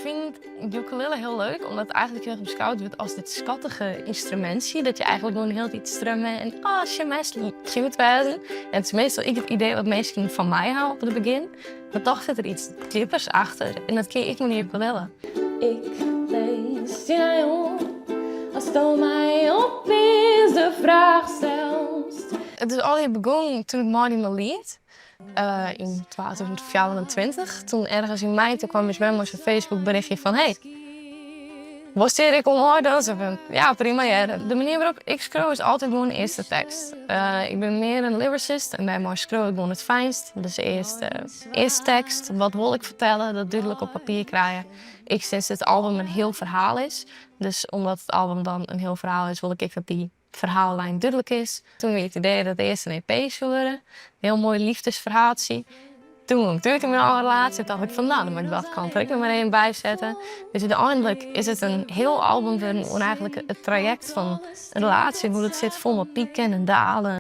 Fyn ukulele hiel leuk, omdat it eigentlik hiel beskôge wurdt as dit skattige ynstrumintsje. Dat je eigentlik gewoan de hiele tiid strumme en oh, sms cute wêze. En it is meastal ek it idee wat minsken fan my ha op it begjin. Mar dochs sit der yts djippers achter en dat kin ek mei de ukulele. Ik lês dy oan asto my opiens de fraach stelst. It is allegear begûn doe't ik meidie mei Liet yn 2024. Doe ergens yn mei, doe kaam myn mem op Facebook berjochtsje fan: "Hey, wolst hjir ek oan meidwaan?" Ja, prima. Ja. De manier wêrop't ik skriuw is altyd gewoan de earste tekst. Ik bin mear in lyricist en dêrmei skriuw ik gewoan it fynst. Dus earst tekst, wat wol ik fertelle, dat dúdlik op papier krije. Ik sis dat it album in hiel ferhaal is. Dus omdat it album dan in hiel ferhaal is, wol ik ek dat dy ferhaallyn dúdlik is. Doe wie it idee dat it earst in EP soe wurde. Hiel moai leafdesferhaaltsje. Doe natuerlik yn myn âlde relaasje tocht ik fan no, dan moat ik dat kant der ek noch mar even by sette. Dus úteinlik is it in hiel album wurden oer eigentlik it trajekt fan in relaasje, hoe't it sit fol mei piken en dalen.